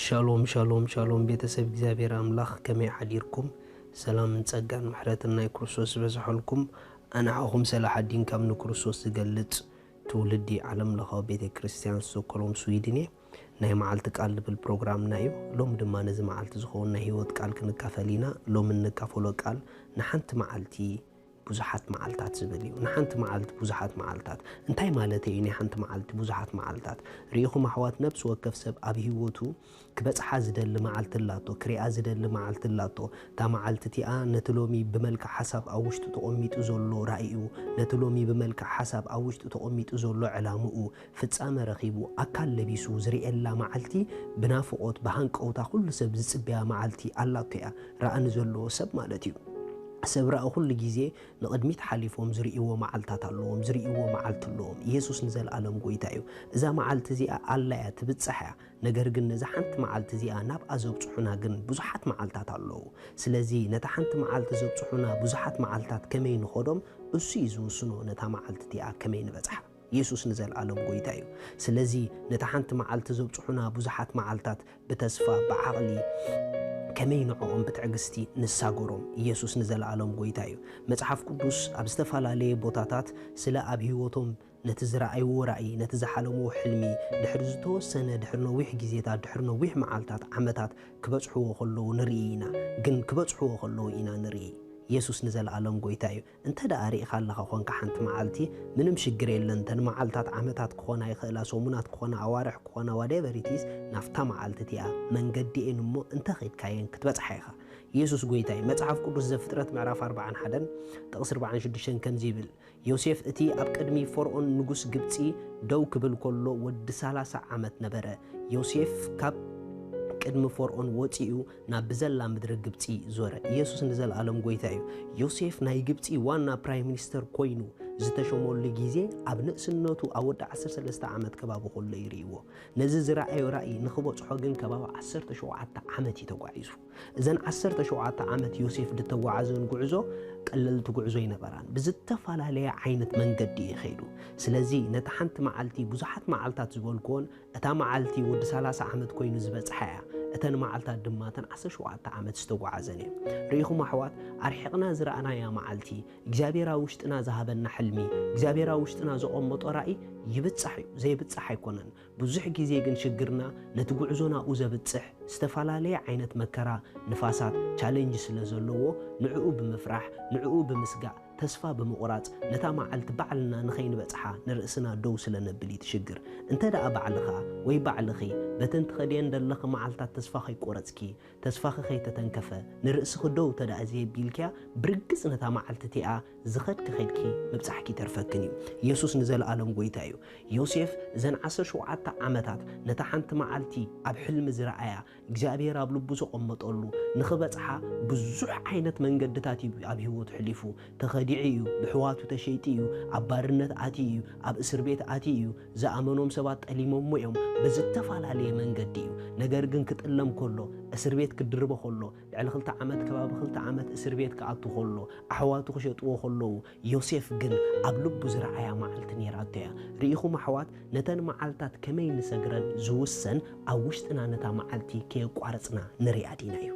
ሻሎም ሻሎም ሻሎም፣ ቤተሰብ እግዚኣብሔር ኣምላኽ ከመይ ሓዲርኩም? ሰላምን ጸጋን ምሕረትን ናይ ክርስቶስ ዝበዝሐልኩም። ኣንዓኹም ሰላሓዲን ካብ ንክርስቶስ ዝገልጽ ትውልዲ ዓለም ለኻዊ ቤተ ክርስቲያን ስቶኮሎም ስዊድን እየ። ናይ መዓልቲ ቃል ዝብል ፕሮግራምና እዩ። ሎሚ ድማ ነዚ መዓልቲ ዝኸውን ናይ ህይወት ቃል ክንካፈል ኢና። ሎሚ እንካፈሎ ቃል ንሓንቲ መዓልቲ ብዙሓት መዓልታት ዝብል እዩ። ንሓንቲ መዓልቲ ብዙሓት መዓልታት እንታይ ማለት እዩ? ናይ ሓንቲ መዓልቲ ብዙሓት መዓልታት ርኢኹም ኣሕዋት፣ ነብሲ ወከፍ ሰብ ኣብ ህይወቱ ክበጽሓ ዝደሊ መዓልቲ ኣላቶ፣ ክሪኣ ዝደሊ መዓልቲ ኣላቶ። እታ መዓልቲ እቲኣ ነቲ ሎሚ ብመልክዕ ሓሳብ ኣብ ውሽጡ ተቐሚጡ ዘሎ ራእዩ፣ ነቲ ሎሚ ብመልክዕ ሓሳብ ኣብ ውሽጡ ተቐሚጡ ዘሎ ዕላምኡ፣ ፍጻመ ረኺቡ፣ ኣካል ለቢሱ ዝርእየላ መዓልቲ፣ ብናፍቖት ብሃንቀውታ ኩሉ ሰብ ዝጽበያ መዓልቲ ኣላቶ እያ። ራእኒ ዘለዎ ሰብ ማለት እዩ። ሰብ ራእ ኩሉ ግዜ ንቕድሚት ሓሊፎም ዝርእይዎ መዓልታት ኣለዎም፣ ዝርእይዎ መዓልቲ ኣለዎም። ኢየሱስ ንዘለኣለም ጎይታ እዩ። እዛ መዓልቲ እዚኣ ኣላ እያ፣ ትብጻሕ እያ። ነገር ግን ነዛ ሓንቲ መዓልቲ እዚኣ ናብኣ ዘብጽሑና ግን ብዙሓት መዓልታት ኣለዉ። ስለዚ ነታ ሓንቲ መዓልቲ ዘብጽሑና ብዙሓት መዓልታት ከመይ ንኸዶም እሱ እዩ ዝውስኖ፣ ነታ መዓልቲ እቲኣ ከመይ ንበጽሓ። ኢየሱስ ንዘለኣለም ጎይታ እዩ። ስለዚ ነታ ሓንቲ መዓልቲ ዘብጽሑና ብዙሓት መዓልታት ብተስፋ ብዓቕሊ ከመይ ንዕኦም ብትዕግስቲ ንሳገሮም። ኢየሱስ ንዘለኣለም ጎይታ እዩ። መጽሓፍ ቅዱስ ኣብ ዝተፈላለየ ቦታታት ስለ ኣብ ህይወቶም ነቲ ዝረኣይዎ ራእይ፣ ነቲ ዝሓለምዎ ሕልሚ፣ ድሕሪ ዝተወሰነ፣ ድሕሪ ነዊሕ ግዜታት፣ ድሕሪ ነዊሕ መዓልታት፣ ዓመታት ክበጽሕዎ ከለዉ ንርኢ ኢና። ግን ክበጽሕዎ ከለዉ ኢና ንርኢ። ኢየሱስ ንዘለኣለም ጎይታ እዩ። እንተ ደኣ ርኢኻ ኣለኻ ኾንካ ሓንቲ መዓልቲ፣ ምንም ሽግር የለን። እተን መዓልታት ዓመታት ክኾና ይኽእላ፣ ሰሙናት ክኾና፣ ኣዋርሕ ክኾና፣ whatever it is፣ ናብታ መዓልቲ እቲኣ መንገዲ እየን እሞ እንተ ኸድካየን ክትበጽሓ ኢኻ። ኢየሱስ ጎይታ እዩ። መጽሓፍ ቅዱስ ዘፍጥረት ምዕራፍ ኣርባዓን ሓደን ጥቕሲ ኣርባዓን ሽዱሽተን ከምዚ ይብል፣ ዮሴፍ እቲ ኣብ ቅድሚ ፈርኦን ንጉስ ግብጺ ደው ክብል ከሎ ወዲ ሰላሳ ዓመት ነበረ። ዮሴፍ ካብ ቅድሚ ፈርኦን ወጺኡ ናብ ብዘላ ምድሪ ግብጺ ዞረ። ኢየሱስ ንዘለኣለም ጎይታ እዩ። ዮሴፍ ናይ ግብጺ ዋና ፕራይም ሚኒስተር ኮይኑ ዝተሾመሉ ግዜ ኣብ ንእስነቱ ኣብ ወዲ ዓሰርተ ሰለስተ ዓመት ከባቢ ከሎ ይርእይዎ። ነዚ ዝረኣዮ ራእይ ንኽበጽሖ ግን ከባቢ ዓሰርተ ሸውዓተ ዓመት እዩ ተጓዒዙ። እዘን ዓሰርተ ሸውዓተ ዓመት ዮሴፍ ዝተጓዓዘን ጉዕዞ ቀለልቲ ጉዕዞ ኣይነበራን። ብዝተፈላለየ ዓይነት መንገዲ እዩ ከይዱ። ስለዚ ነታ ሓንቲ መዓልቲ ብዙሓት መዓልታት ዝበልክዎን እታ መዓልቲ ወዲ ሰላሳ ዓመት ኮይኑ ዝበጽሓ እያ። እተን መዓልታት ድማ እተን ዓሰርተ ሸውዓተ ዓመት ዝተጓዓዘን እየን። ርኢኹም ኣሕዋት፣ ኣርሒቕና ዝረኣናያ መዓልቲ፣ እግዚኣብሔር ኣብ ውሽጥና ዝሃበና ሕልሚ፣ እግዚኣብሔር ኣብ ውሽጥና ዘቐመጦ ራእይ ይብጻሕ እዩ፣ ዘይብጻሕ ኣይኮነን። ብዙሕ ግዜ ግን ሽግርና ነቲ ጉዕዞ ናብኡ ዘብጽሕ ዝተፈላለየ ዓይነት መከራ፣ ንፋሳት፣ ቻሌንጅ ስለ ዘለዎ ንዕኡ ብምፍራሕ፣ ንዕኡ ብምስጋእ፣ ተስፋ ብምቑራጽ ነታ መዓልቲ ባዕልና ንኸይንበጽሓ ንርእስና ደው ስለ ነብል እዩ እቲ ሽግር። እንተ ደኣ ባዕልኻ ወይ ባዕልኺ በተን ትኸድየን ዘለኺ መዓልታት ተስፋ ከይቆረጽኪ፣ ተስፋኺ ከይተተንከፈ፣ ንርእስኺ ደው እንተ ደኣ ዘየቢልክያ፣ ብርግጽ ነታ መዓልቲ እቲኣ ዝኸድኪ ኸድኪ ምብጻሕኪ ይተርፈክን እዩ። ኢየሱስ ንዘለኣለም ጎይታ እዩ። ዮሴፍ እዘን ዓሰርተ ሸውዓተ ዓመታት ነታ ሓንቲ መዓልቲ ኣብ ሕልሚ ዝረኣያ እግዚኣብሔር ኣብ ልቡ ዘቐመጠሉ ንኽበጽሓ ብዙሕ ዓይነት መንገድታት እዩ ኣብ ህይወቱ ሕሊፉ። ተኸዲዑ እዩ፣ ብሕዋቱ ተሸይጡ እዩ፣ ኣብ ባርነት ኣትዩ እዩ፣ ኣብ እስር ቤት ኣትዩ እዩ፣ ዝኣመኖም ሰባት ጠሊሞሞ እዮም። ብዝተፈላለየ መንገዲ እዩ። ነገር ግን ክጥለም ከሎ፣ እስር ቤት ክድርቦ ከሎ፣ ልዕሊ ክልተ ዓመት፣ ከባቢ ክልተ ዓመት እስር ቤት ክኣቱ ከሎ፣ ኣሕዋቱ ክሸጥዎ ከለዉ፣ ዮሴፍ ግን ኣብ ልቡ ዝረኣያ መዓልቲ ነይራቶ እያ። ርኢኹም ኣሕዋት፣ ነተን መዓልታት ከመይ ንሰግረን ዝውሰን ኣብ ውሽጥና ነታ መዓልቲ ከየቋረጽና ንሪኣ ዲና እዩ።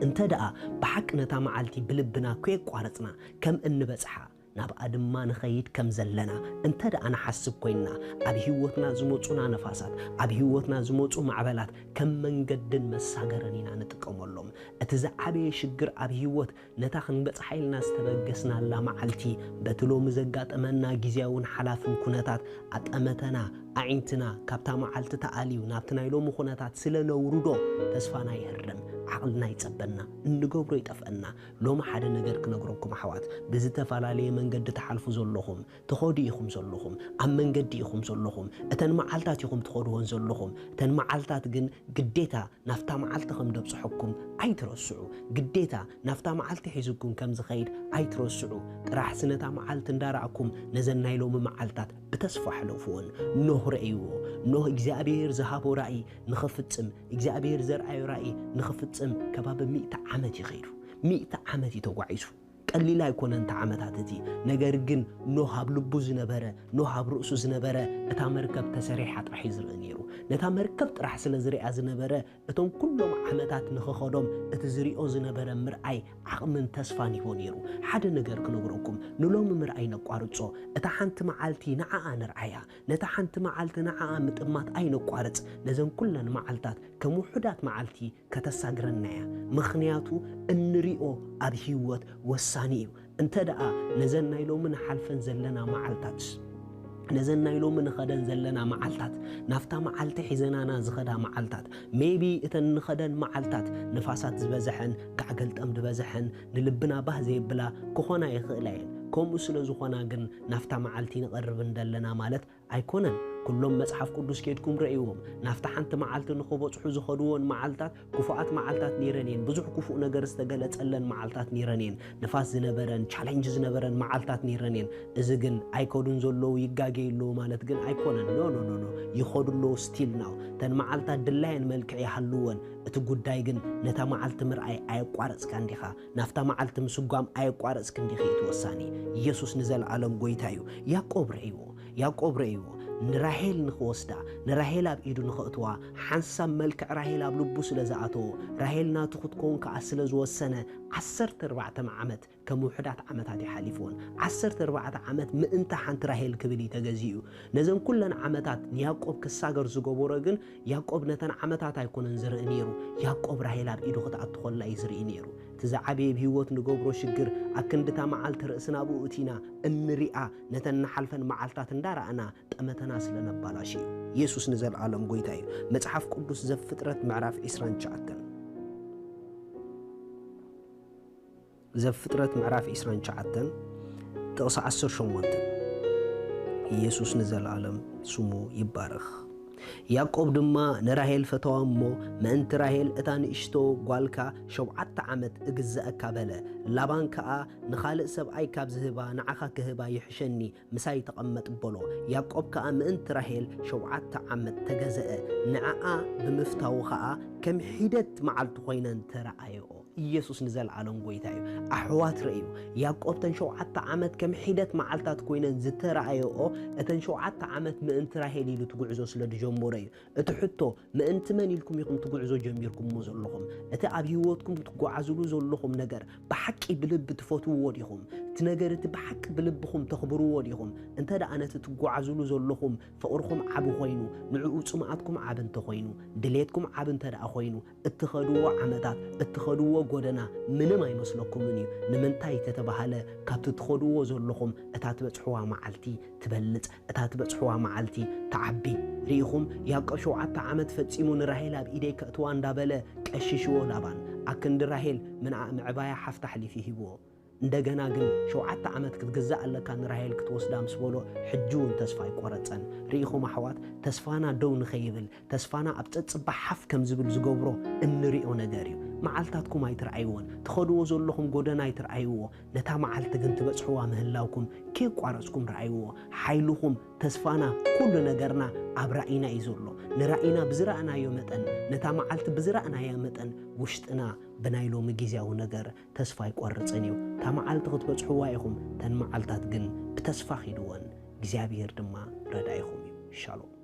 እንተ ደኣ ብሓቂ ነታ መዓልቲ ብልብና ከየቋረጽና ከም እንበጽሓ፣ ናብኣ ድማ ንኸይድ ከም ዘለና እንተ ደኣ ንሓስብ ኮይንና፣ ኣብ ህይወትና ዝመጹና ነፋሳት፣ ኣብ ህይወትና ዝመጹ ማዕበላት ከም መንገድን መሳገርን ኢና ንጥቀመሎም። እቲ ዝዓበየ ሽግር ኣብ ህይወት ነታ ክንበጽሓ ኢልና ዝተበገስናላ መዓልቲ በቲ ሎሚ ዘጋጠመና ግዝያውን ሓላፍን ኩነታት ኣጠመተና፣ ኣዒንትና ካብታ መዓልቲ ተኣልዩ ናብቲ ናይ ሎሚ ኩነታት ስለ ነውርዶ ተስፋና ይህርም፣ ዓቕልና ይጸበና፣ እንገብሮ ይጠፍአና። ሎሚ ሓደ ነገር ክነግረኩም ኣሕዋት፣ ብዝተፈላለየ መንገዲ ትሓልፉ ዘለኹም፣ ትኸዱ ኢኹም ዘለኹም፣ ኣብ መንገዲ ኢኹም ዘለኹም፣ እተን መዓልታት ኢኹም ትኸድዎን ዘለኹም። እተን መዓልታት ግን ግዴታ ናብታ መዓልቲ ከም ደብጽሐኩም ኣይትረስዑ። ግዴታ ናብታ መዓልቲ ሒዝኩም ከም ዝኸይድ ኣይትረስዑ። ጥራሕሲ ነታ መዓልቲ እንዳረኣኩም ነዘን ናይ ሎሚ መዓልታት ብተስፋ ሕለፍዎን። ኖህ ረእይዎ። ኖህ እግዚኣብሔር ዝሃቦ ራእይ ንኽፍጽም፣ እግዚኣብሔር ዘርኣዮ ራእይ ንኽፍጽም ከባቢ ሚእቲ ዓመት እዩ ኸይዱ። ሚእቲ ዓመት እዩ ተጓዒዙ። ቀሊል ኣይኮነን እቲ ዓመታት እቲ። ነገር ግን ኖህ ኣብ ልቡ ዝነበረ፣ ኖህ ኣብ ርእሱ ዝነበረ፣ እታ መርከብ ተሰሪሓ ጥራሕ እዩ ዝርኢ ነይሩ። ነታ መርከብ ጥራሕ ስለ ዝሪኣ ዝነበረ፣ እቶም ኩሎም ዓመታት ንኽኸዶም እቲ ዝሪኦ ዝነበረ ምርኣይ ዓቕምን ተስፋን ሂቦ ነይሩ። ሓደ ነገር ክነግረኩም፣ ንሎሚ ምርኣይ ነቋርጾ። እታ ሓንቲ መዓልቲ ንዓኣ ንርኣያ። ነታ ሓንቲ መዓልቲ ንዓኣ ምጥማት ኣይነቋርጽ። ነዘን ኩለን መዓልታት ከም ውሑዳት መዓልቲ ከተሳግረና እያ። ምኽንያቱ እንሪኦ ኣብ ህይወት ወሳኒ እዩ። እንተ ደኣ ነዘን ናይ ሎሚ ንሓልፈን ዘለና መዓልታት፣ ነዘን ናይ ሎሚ ንኸደን ዘለና መዓልታት፣ ናብታ መዓልቲ ሒዘናና ዝኸዳ መዓልታት፣ maybe እተን ንኸደን መዓልታት ንፋሳት ዝበዝሐን ጋዕገልጠም ዝበዝሐን ንልብና ባህ ዘየብላ ክኾና ይኽእላ እየን። ከምኡ ስለ ዝኾና ግን ናብታ መዓልቲ ንቐርብ እንደለና ማለት ኣይኮነን። ኩሎም መጽሓፍ ቅዱስ ኬድኩም ረእይዎም። ናብታ ሓንቲ መዓልቲ ንኽበጽሑ ዝኸድዎን መዓልታት ክፉኣት መዓልታት ነይረን እየን። ብዙሕ ክፉእ ነገር ዝተገለጸለን መዓልታት ነይረን እየን። ንፋስ ዝነበረን ቻሌንጅ ዝነበረን መዓልታት ነይረን እየን። እዚ ግን ኣይከዱን ዘለዉ ይጋገዩ ኣለዉ ማለት ግን ኣይኮነን። ኖ፣ ኖ፣ ኖ፣ ኖ። ይኸዱ ኣለዉ still now። እተን መዓልታት ድላየን መልክዕ ይሃልወን። እቲ ጉዳይ ግን ነታ መዓልቲ ምርኣይ ኣየቋረጽካን ዲኻ? ናብታ መዓልቲ ምስጓም ኣየቋረጽክን ዲኺ? እቲ ወሳኒ ኢየሱስ ንዘለኣለም ጐይታ እዩ። ያዕቆብ ረእይዎ። ያዕቆብ ረእይዎ፣ ንራሄል ንኽወስዳ፣ ንራሄል ኣብ ኢዱ ንኸእትዋ፣ ሓንሳብ መልክዕ ራሄል ኣብ ልቡ ስለ ዝኣተዎ፣ ራሄል ናቱ ክትከውን ከኣ ስለ ዝወሰነ፣ ዓሰርተ ኣርባዕተ ዓመት፣ ከም ውሑዳት ዓመታት ይሓሊፍዎን። ዓሰርተ ኣርባዕተ ዓመት ምእንቲ ሓንቲ ራሄል ክብል እዩ ተገዚኡ። ነዘን ኩለን ዓመታት ንያዕቆብ ክሳገር ዝገበሮ ግን፣ ያዕቆብ ነተን ዓመታት ኣይኮነን ዝርኢ ነይሩ። ያዕቆብ ራሄል ኣብ ኢዱ ክትኣቱ ከላ እዩ ዝርኢ ነይሩ። እቲ ዝዓበየ ኣብ ህይወት ንገብሮ ሽግር፣ ኣብ ክንዲ እታ መዓልቲ ርእስና ብኡ እቲና እንሪኣ፣ ነተን ንሓልፈን መዓልታት እንዳረኣና ጠመተና ስለ ነባላሽ እዩ። ኢየሱስ ንዘለኣለም ጐይታ እዩ። መጽሓፍ ቅዱስ ዘፍጥረት ምዕራፍ ዒስራን ትሽዓተን። ዘፍጥረት ምዕራፍ ዒስራን ትሽዓተን ጥቕሲ ዓሰርተ ሸሞንተ። ኢየሱስ ንዘለኣለም ስሙ ይባረኽ። ያዕቆብ ድማ ንራሄል ፈተዋ እሞ፣ ምእንቲ ራሄል እታ ንእሽቶ ጓልካ ሸውዓተ ዓመት እግዝአካ በለ። ላባን ከኣ፣ ንኻልእ ሰብኣይ ካብ ዝህባ ንዓኻ ክህባ ይሕሸኒ፣ ምሳይ ተቐመጥ በሎ። ያዕቆብ ከኣ ምእንቲ ራሄል ሸውዓተ ዓመት ተገዝአ፣ ንዓኣ ብምፍታዉ ኸኣ ከም ሒደት መዓልቲ ኾይነን ተረኣየኦ። ኢየሱስ ንዘለኣለም ጐይታ እዩ። ኣሕዋት ረእዩ። ያዕቆብ እተን ሸውዓተ ዓመት ከም ሒደት መዓልታት ኮይነን ዝተረኣየኦ፣ እተን ሸውዓተ ዓመት ምእንቲ ራሄል ኢሉ እቲ ጉዕዞ ስለ ዝጀመሮ እዩ። እቲ ሕቶ፣ ምእንቲ መን ኢልኩም ኢኹም እቲ ጉዕዞ ጀሚርኩምዎ ዘለኹም? እቲ ኣብ ህይወትኩም ትጓዓዝሉ ዘለኹም ነገር ብሓቂ ብልቢ ትፈትውዎ ዲኹም? እቲ ነገር እቲ ብሓቂ ብልብኹም ተኽብርዎ ዲኹም? እንተ ደኣ ነቲ ትጓዓዝሉ ዘለኹም ፍቕርኹም ዓቢ ኮይኑ፣ ንዕኡ ጽምኣትኩም ዓቢ እንተኾይኑ፣ ድሌትኩም ዓቢ እንተ ደኣ ኮይኑ፣ እትኸድዎ ዓመታት፣ እትኸድዎ ጎደና ምንም ኣይመስለኩምን እዩ። ንምንታይ ተተባህለ፣ ካብቲ ትኸድዎ ዘለኹም እታ ትበጽሕዋ መዓልቲ ትበልጽ፣ እታ ትበጽሕዋ መዓልቲ ትዓቢ። ርኢኹም፣ ያዕቆብ ሸውዓተ ዓመት ፈጺሙ ንራሄል ኣብ ኢደይ ከእትዋ እንዳበለ ቀሽሽዎ ላባን። ኣክንዲ ራሄል ምንኣ-፣ ምዕባያ ሓፍ ታሕሊፊ ሂብዎ። እንደገና ግን ሸውዓተ ዓመት ክትግዛእ ኣለካ ንራሄል ክትወስዳ ምስ በሎ፣ ሕጂ እውን ተስፋ ኣይቆረጸን። ርኢኹም ኣሕዋት፣ ተስፋና ደው ንኸይብል፣ ተስፋና ኣብ ጸጽባ ሓፍ ከም ዝብል ዝገብሮ እንሪኦ ነገር እዩ። መዓልታትኩም ኣይትርኣይዎን፣ ትኸድዎ ዘለኹም ጎደና ኣይትርኣይዎ። ነታ መዓልቲ ግን ትበጽሕዋ ምህላውኩም ከየቋረጽኩም ረኣይዎ። ሓይልኹም፣ ተስፋና፣ ኩሉ ነገርና ኣብ ራእይና እዩ ዘሎ። ንራእይና ብዝረኣናዮ መጠን፣ ነታ መዓልቲ ብዝረኣናያ መጠን፣ ውሽጥና ብናይ ሎሚ ግዝያዊ ነገር ተስፋ ኣይቆርጽን እዩ። እታ መዓልቲ ክትበጽሕዋ ኢኹም፣ እተን መዓልታት ግን ብተስፋ ኺድወን፣ እግዚኣብሄር ድማ ረዳኢኹም እዩ። ሻሎም።